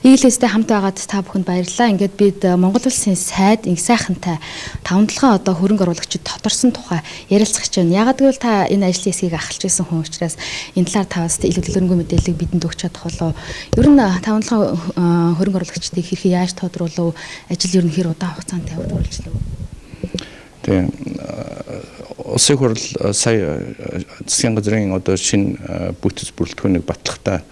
Eagle-тэй хамт байгаад та бүхэнд баярлалаа. Ингээд бид Монгол улсын сайд инх сайхантай таван толгой одоо хөрөнгө оруулагчид тодорсон тухай ярилцах гэж байна. Яагаад гэвэл та энэ ажлын хэсгийг ахалж байсан хүн учраас энэ талаар таваас илүү дэлгэрэнгүй мэдээллийг бидэнд өгч чадах болов. Ер нь таван толгой хөрөнгө оруулагчдыг хэрхэн яаж тодруулав? Ажил ер нь хэр удаан хугацаанд тавьж үргэлжлэв? Тийм, улсын хурал сая засгийн газрын одоо шинэ бүтэц бүрэлдэхүүнийг батлахдаа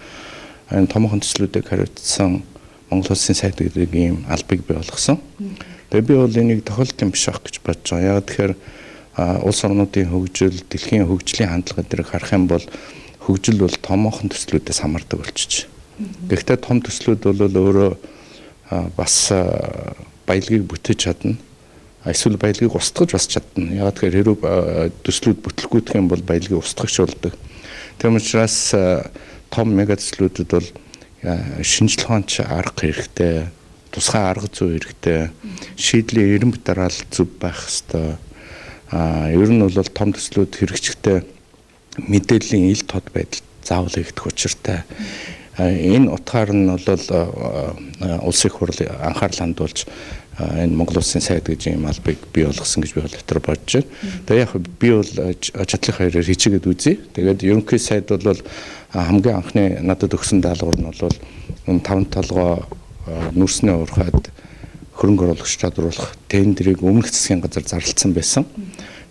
энэ томоохон төслүүдийг хариуцсан Монгол улсын сайд гэдэг ийм албыг бий болгосон. Тэгээ би бол энийг тохиолдол юм биш байх гэж бодож байгаа. Яг тэгэхээр улс орнуудын хөгжил, дэлхийн хөгжлийн хандлага зэрэг харах юм бол хөгжил бол томоохон төслүүдээс хамаардаг болчих. Гэхдээ том төслүүд бол өөрөө бас баялагийг бүтээж чадна. Эсвэл баялагийг устгаж бас чадна. Яг тэгэхээр хэрэг төслүүд бүтлгүүдэх юм бол баялагийг устгах болдог. Тийм учраас том мега төслүүдэд бол шинжлэх ухаанч арга хэрэгтэй, тусгай арга зүй хэрэгтэй, шийдлийн эренб дараал зөв байх ёстой. Ер нь бол том төслүүд хэрэгжихдээ мэдээллийн ил тод байдал заавал хийгдэх учиртай. Энэ утгаар нь бол улсын их хурл анхаарал хандуулж энэ Монгол улсын сайд гэж ийм албыг бий болгосон гэж би бол дотор бодож байна. Тэгээ яг би бол чадлын хоёроор хичээгээд үзье. Тэгээд ерөнхий сайд бол хамгийн анхны надад өгсөн даалгавар нь бол таван толгой нүрснээ уурхаад хөрөнгө оруулагч чадруулах тендерийг өмнөх засгийн газар зарлалцсан байсан.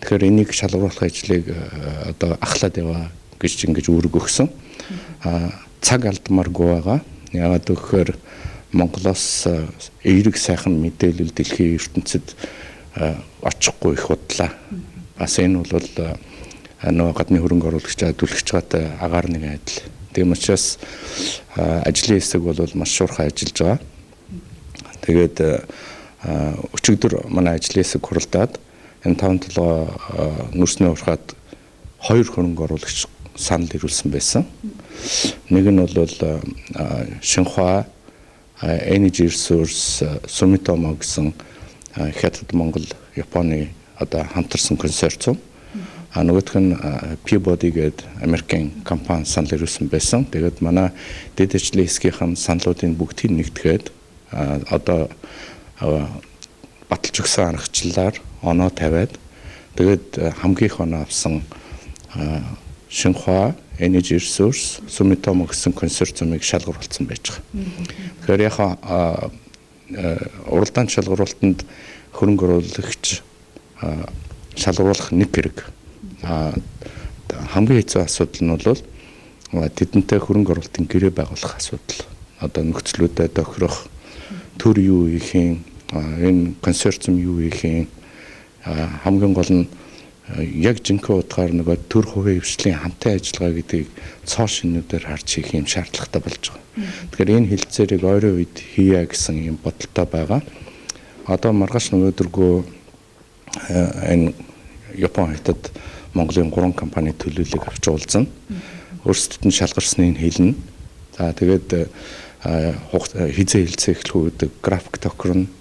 Тэгэхээр энийг шалгаруулах ажлыг одоо ахлаад яваа гэж ингэж үүрэг өгсөн. Цаг алдмааргүй байгаа. Яагаад гэвэл Монголоос эерэг сайхан мэдээлэл дэлхийн ертөнцид очихгүй их удлаа. Бас энэ бол нөгөө гадны хөрөнгө оруулагчаа түлхэж байгаатай агаар нэгэн адил. Тийм учраас ажлын хэсэг бол маш шуурхай ажиллаж байгаа. Тэгээд өчигдөр манай ажлын хэсэг хуралдаад энэ таван толгой нүрснээ уурхаад хоёр хөрөнгө оруулагч санал ирүүлсэн байсан. Нэг нь бол Шинхуа Energy Resource Sumitomo гэсэн Хятад, Монгол, Японы одоо хамтарсан консорциум. А нөгөөх нь Peabody гэдэг Америкийн компани санал ирүүлсэн байсан. Тэгээд манай дэд ажлын хэсгийнхэн саналуудын бүгдийг нэгтгээд одоо баталж өгсөн аргачлалаар оноо тавиад тэгээд хамгийн их оноо авсан Шинхуа Energy Resource Sumitomo гэсэн консорциумыг шалгаруулсан байж байгаа. Тэгэхээр яг уралдаан шалгаруултанд хөрөнгө оруулагч шалгаруулах нэг хэрэг. Хамгийн хэцүү асуудал нь бол тэдэнтэй хөрөнгө оруулалтын гэрээ байгуулах асуудал. Одоо нөхцлүүдэд тохирох, төр юу хийх юм, энэ консорциум юу хийх юм, хамгийн гол нь яг жинхэнэ утгаар нөгөө төр хувийн хвшлийн хамтын ажиллагаа гэдгийг цоо шинүүдээр харж хийх юм шаардлагатай болж байгаа. Тэгэхээр энэ хэлцээрийг ойрын үед хийя гэсэн юм бодолтой байгаа. Одоо маргааш нөгөөдөргөө энэ Япон, Хятад, Монголын 3 компани төлөөллийг авч уулзна. Өөрсдөд нь шалгарсныг хэлнэ. За тэгээд хизээ хэлцээ эхлэх үү гэдэг график тохирно.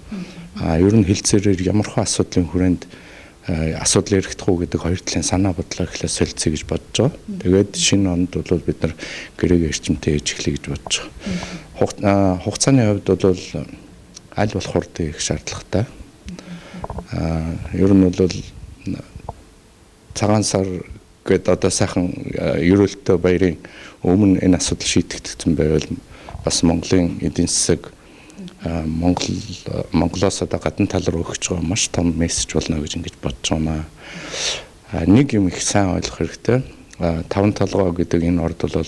Ер нь хэлцээрээр ямархуу асуудлын хүрээнд асуудал яригдах уу гэдэг хоёр талын санаа бодлоо эхлээ солилцъё гэж бодож байгаа. Тэгээд шинэ онд бол бид нар гэрээгээ эрчимтэй хийж эхлэе гэж бодож байгаа. Хугацааны хувьд бол аль болох хурд хийх шаардлагатай. Ер нь бол цагаан сар гээд одоо сайхан ерөөлтөө баярын өмнө энэ асуудал шийдэгдсэн байвал бас Монголын эдийн засаг Монголоос одоо гадна тал руу өгч байгаа маш том мессеж болно гэж ингэж бодож байгаа маа. Нэг юм их сайн ойлгох хэрэгтэй. Таван толгой гэдэг энэ орд бол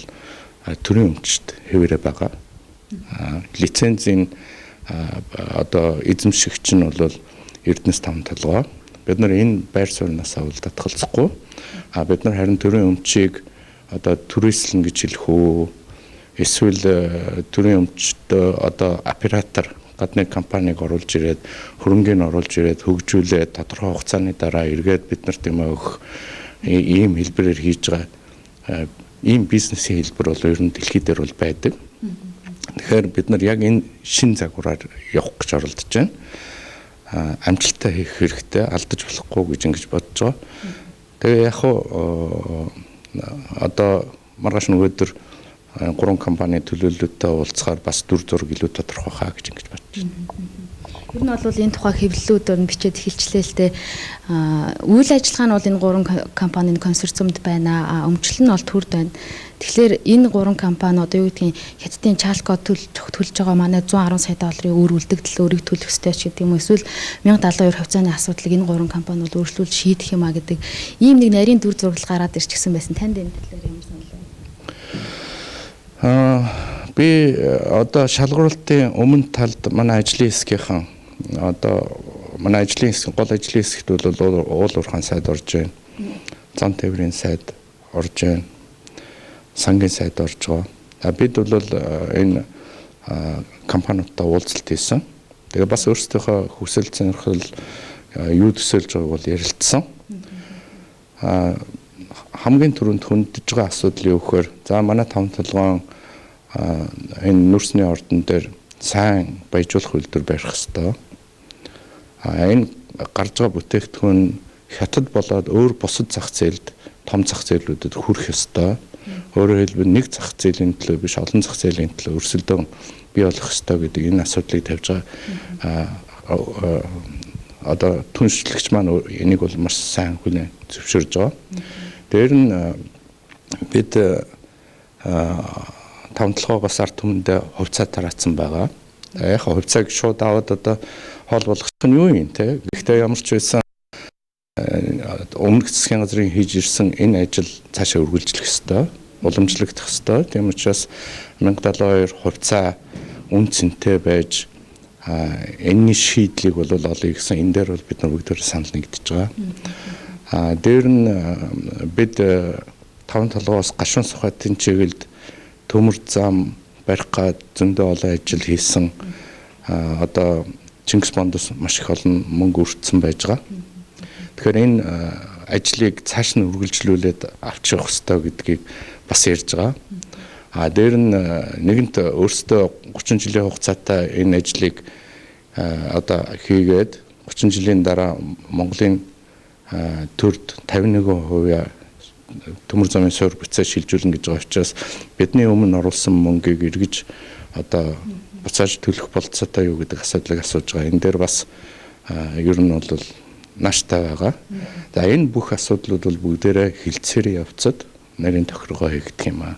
төрийн өмчт хэвээрээ байгаа. Лицензийн одоо эзэмшигч нь бол Эрдэнэс таван толгой. Бид нар энэ байр сууриас авал татгалзахгүй. Бид нар харин төрийн өмчийг одоо түрээслэн гэж хэлэх үү? Эсвэл төрийн өмчтөө одоо оператор гадны компанийг оруулж ирээд хөрөнгийг оруулж ирээд хөгжүүлээд тодорхой хугацааны дараа эргээд бид нарт юм өгөх ийм хэлбэрээр хийж байгаа ийм бизнесийн хэлбэр бол ер нь дэлхий дээр бол байдаг. Тэгэхээр бид нар яг энэ шин загвараар явах гэж оролдож байна. Амжилттай хийх хэрэгтэй, алдаж болохгүй гэж ингэж бодож байгаа. Тэгээ яг хуу одоо маргааш нөгөөдөр гурван компани төлөөлөлтөй уулзахаар бас дүр зураг илүү тодорхой хаа гэж ингэж бодож байна. Ер нь бол энэ тухай хэвлэлүүд өөр нь бичээд эхэлчлээ л дээ. Үйл ажиллагаа нь бол энэ гурван компанийн консорциумд байна. Өмчлөл нь бол төрд байна. Тэгэхээр энэ гурван компани одоо юу гэдгийг Хятадын Чалко төлж байгаа манай 110 сая долларын үр үлдэгдэл өөрийг төлөх ёстой ч гэдэг юм уу, эсвэл 1072 хувьцааны асуудлыг энэ гурван компани бол өөрчлүүлж шийдэх юм а гэдэг ийм нэг нарийн дүр зураглал гараад ирчихсэн байсан. Танд энэ талаар ямар санал вэ? Би одоо шалгаруулалтын өмнө талд манай ажлын хэсгийнхэн одоо манай ажлын хэсэг, гол ажлын хэсэгт бол уул уурхайн сайд орж байна. Зам тээврийн сайд орж байна. Сангийн сайд орж байгаа. Бид бол энэ компаниудтай уулзалт хийсэн. Тэгээ бас өөрсдийнхөө хүсэл сонирхол юу төсөөлж байгааг бол ярилцсан. Хамгийн түрүүнд хөндөж байгаа асуудал юу гэхээр за манай таван толгоон энэ нүүрсний ордон дээр сайн баяжуулах үйлдвэр барих ёстой. Энэ гарч байгаа бүтээгдэхүүн Хятад болоод өөр бусад зах зээлд, том зах зээлүүдэд хүрэх ёстой. Өөрөөр хэлбэл нэг зах зээлийн төлөө биш, олон зах зээлийн төлөө өрсөлдөөн бий болох ёстой гэдэг энэ асуудлыг тавьж байгаа. Одоо түншлэгч маань энийг бол маш сайн хүлээн зөвшөөрж байгаа. Дээр нь бид таван толгоогоос ард түмэндээ хувьцаа тараацсан байгаа. Яг хувьцааг шууд аваад одоо хоол болгох нь юу юм те. Гэхдээ ямар ч байсан өмнөх засгийн газрын хийж ирсэн энэ ажил цаашаа үргэлжлэх ёстой, уламжлагдах ёстой. Тийм учраас 1072 хувьцаа үн цэнтэй байж энэний шийдлийг бол олъё гэсэн энэ дээр бол бид нар бүгдээр санал нэгдэж байгаа. Дээр нь бид таван толгоос гашуун сухатын чиглэлд төмөр зам барих гад зөндөө олон ажил хийсэн. Одоо Чингис бондоос маш их олон мөнгө өртсөн байж байгаа. Тэгэхээр энэ ажлыг цааш нь үргэлжлүүлээд авч явах ёстой гэдгийг бас ярьж байгаа. Дээр нь нэгэнт өөрсдөө 30 жилийн хугацаатай энэ ажлыг одоо хийгээд 30 жилийн дараа Монголын төрд 51% төмөр замын суурь буцаа шилжүүлнэ гэж байгаа учраас бидний өмнө оруулсан мөнгийг эргэж одоо буцааж төлөх болцоотой юу гэдэг асуудлыг асууж байгаа. Энэ дээр бас ер нь бол нааштай байгаа. За энэ бүх асуудлууд бол бүгдээрээ хилцээрийн явцад нарийн тохиргоо хийгдэх юм аа.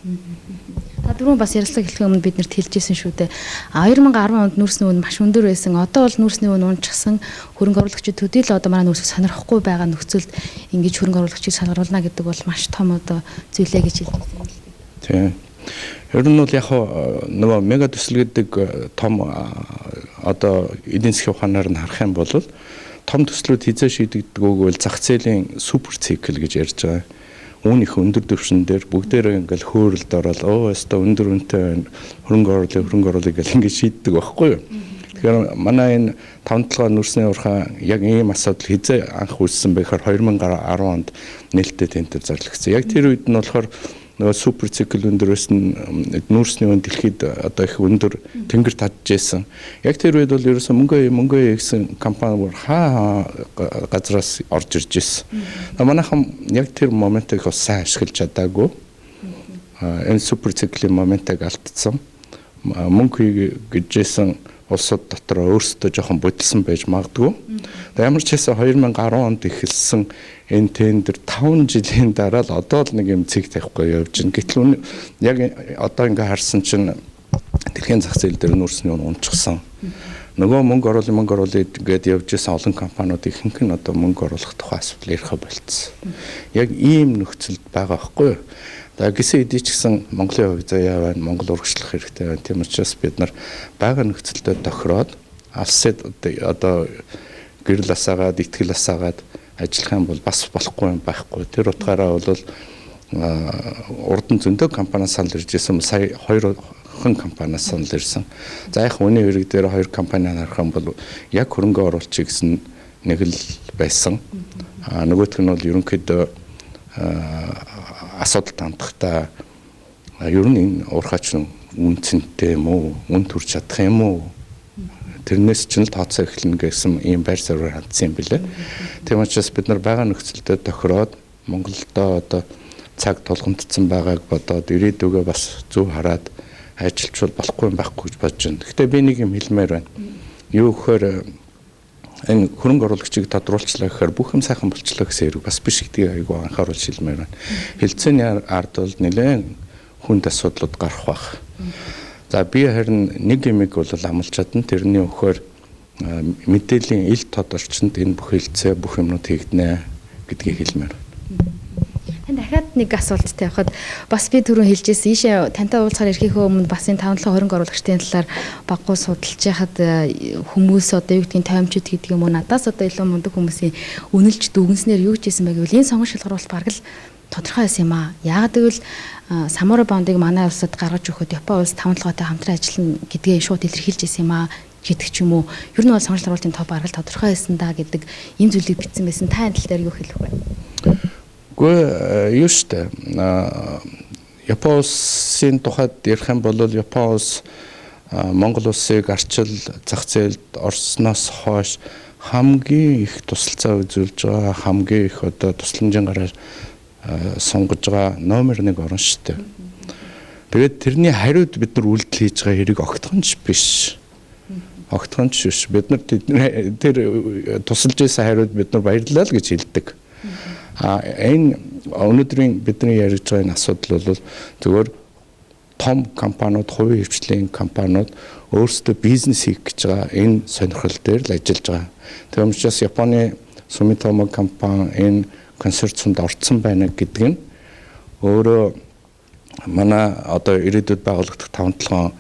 Та дөрөв бас ярилцлага эхлэхийн өмнө биднэрт хэлжсэн шүү дээ. 2010 онд нүүрсний үн маш өндөр байсан. Одоо бол нүүрсний үн унчихсан. Хөрөнгө оруулагчид төдий л одоо манай нүүрсийг сонирхохгүй байгаа нөхцөлд ингэж хөрөнгө оруулагчийг шалгаруулна гэдэг бол маш том одоо зүйлээ гэж хэлсэн юм л дээ. Тийм. Ер нь бол яг нөгөө мега төсөл гэдэг том одоо эдийн засгийн ухаанаар нь харах юм бол том төслүүд хизээ шийдэгддэг үгүй бол зах зээлийн супер цикл гэж ярьж байгаа. Үүн их өндөр түвшин дээр бүгдээрээ ингээл хөөрөлд ороод өө өстө өндөр үнэтэй байна, хөрөнгө оруулъя гэл ингээд шийддэг байхгүй юу. Тэгэхээр манай энэ таван толгой нүүрсний уурхай яг ийм асуудал хизээ анх үүссэн бэ гэхээр 2010 онд нээлттэй тендер зарлагдсан. Яг тэр үед нь болохоор нөгөө супер цикл өндөр байсан, нүүрсний үн дэлхийд одоо их өндөр тэнгэр татж байсан. Яг тэр үед бол ерөөсөө мөнгө гэсэн компани бүр хаа газраас орж ирж байсан. Манайхан яг тэр моментыг бас сайн ашиглаж чадаагүй. Энэ супер циклийн моментыг алдсан. Мөнгө гэж байсан улсууд дотор өөрсдөө жоохон бодилсан байж магадгүй. Ямар ч байсан 2010 онд эхэлсэн энэ тендер 5 жилийн дараа л одоо л нэг юм цэг тавихгүй явж байна. Гэтэл яг одоо ингээ харсан чинь дэлхийн зах зээл дээр нүүрсний үн унчихсан. Нөгөө мөнгө оруулъя гэдээ явж исэн олон компаниуд ихэнх нь одоо мөнгө оруулах тухай асуудал ярих болцсон. Яг ийм нөхцөлд байгаа байхгүй юу? За гисэн эдий ч гэсэн Монголын хувь заяа байна, Монгол урагшлах хэрэгтэй байна. Тийм учраас бид нар байгаа нөхцөлдөө тохироод алсад одоо гэрэл асаагаад, итгэл асаагаад ажиллах юм бол бас болохгүй юм байхгүй. Тэр утгаараа бол урд нь зөндөө компаниас санал ирж исэн, сая хоёрхан компаниас санал ирсэн. За яг үнийн хэрэг дээр хоёр компани харах юм бол яг хөрөнгө оруулчих гэсэн нэг л байсан. Нөгөөх нь бол ерөнхийдөө асуудалд хандахдаа ер нь энэ уурхаач үн цэнтэй юм уу, үн төрч чадах юм уу? Тэрнээс ч л тооцоо эхэлнэ гэсэн ийм байр суурьаар хандсан юм билээ. Тийм учраас бид нар байгаа нөхцөлдөө тохироод Монголдоо одоо цаг тулгамдсан байгааг бодоод ирээдүгөө бас зөв хараад ажиллачвал болохгүй юм байхгүй гэж бодож байна. Гэхдээ би нэг юм хэлмээр байна. Юу гэхээр энэ хөрөнгө оруулагчийг тодруулчлаа гэхээр бүх юм сайхан болчлоо гэсэн хэрэг бас биш гэдгийг айгүй анхааруулж хэлмээр байна. Хэлцээний ард бол нэлээд хүнд асуудлууд гарах байх. За би харин нэг юмыг бол амлаж чадна. Тэрний өгөхөөр мэдээллийн ил тод орчинд энэ бүх хэлцээ бүх юмнууд хийгдэнэ гэдгийг хэлмээр байна. Тань дахиад нэг асуулт тавихад бас би түрүүн хэлжсэн ийшээ тантай уулзахаар ирэхийнхээ өмнө бас энэ 5-7 хөрөнгө оруулагчдын талаар баггүй судалж яхад хүмүүс одоо юу гэдгийг тоймчд гэдэг юм уу надаас одоо илүү мундаг хүмүүсийн үнэлж дүгнснээр юу гэж хэлсэн бэ гэвэл энэ сонгон шалгаруулалт бараг л тодорхой байсан юм аа. Яагаад гэвэл Самура бондыг манай улсад гаргаж өгөхөд Япон улс 5-7-тай хамтран ажиллана гэдгээ шууд илэрхийлж байсан юм аа гэдэг ч юм уу. Ер нь бол сонгон шалгаруулалтын топ бараг л тодорхой байсан да гэдэг ийм зүйлийг бичсэн байсан. Та энэ тал дээр юу хэлэх вэ? Үгүй юу штэ. Япон улсын тухайд ярих юм бол Япон улс Монгол улсыг арчил зах зээлд орсноос хойш хамгийн их тусалцаа үзүүлж байгаа, хамгийн их одоо тусламжийн гараар сунгаж байгаа номер 1 орн штэ. Тэгээд тэрний хариуд бид нар үйлдэл хийж байгаа хэрэг огтхонч биш. Огтхонч биш. Бид нар тэр тусалж байсан хариуд бид нар баярлалаа л гэж хэлдэг. А энэ өнөөдрийн бидний ярьж байгаа энэ асуудал бол зөвхөн том компаниуд, хувийн хвшлийн компаниуд өөрсдөө бизнес хийх гэж байгаа энэ сонирхол дээр л ажиллаж байгаа. Тэр учраас Японы Sumitomo компани энэ консорциумд орцсон байна гэдэг нь өөрөө манай одоо ирээдүйд байгуулагдах 5-7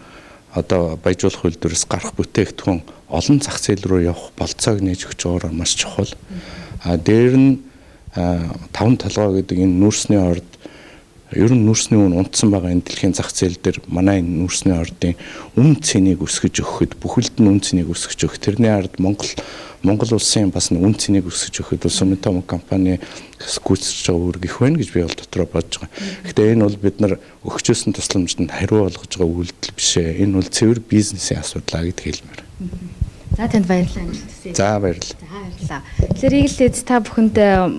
одоо баяжуулах үйлдвэрээс гарах бүтээгдэхүүн олон зах зээл рүү явах болцоог нээж өгч байгаагаар маш чухал. А дээр нь таван толгой гэдэг энэ нүүрсний орд ер нь нүүрсний үн унтсан байгаа энэ дэлхийн зах зээл дээр манай энэ нүүрсний ордын үн цэнийг өсгөж өгөхөд бүхэлд нь үн цэнийг өсгөж өгөх. Тэрний ард Монгол улсын бас үн цэнийг өсгөж өгөхөд бол Sumitomo компани гүйцэтгэж байгаа үүрэг их байна гэж би бол дотроо бодож байгаа. Гэхдээ энэ бол бид нар өгчөөсөн тусламжинд хариу болгож байгаа үйлдэл биш ээ. Энэ бол цэвэр бизнесийн асуудал аа гэдгийг хэлмээр. За танд баярлалаа, амжилт хүсье. За баярлалаа. За баярлалаа. Тэгэхээр Eagle та бүхэнд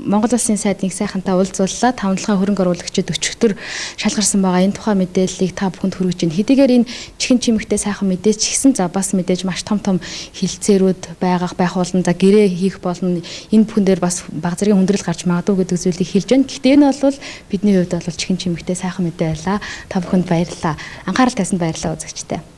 Монгол Улсын сайдын сайхантай уулзууллаа. 5-7 хөрөнгө оруулагчид өчигдөр шалгарсан байгаа энэ тухай мэдээллийг та бүхэнд хүргэж байна. Хэдийгээр энэ чихэн чимэгтэй сайхан мэдээч гисэн за бас мэдээж маш том том хилцээрүүд байгаах байх болно. За гэрээ хийх болно. Энэ бүхэн дээр бас баг зэргийн хүндрэл гарч магадгүй гэдэг зүйлийг хэлж байна. Гэхдээ энэ бол бидний хувьд бол чихэн чимэгтэй сайхан мэдээ байлаа. Та бүхэнд баярлалаа. Анхаарал тавьсанд баярлалаа үзэгчдээ.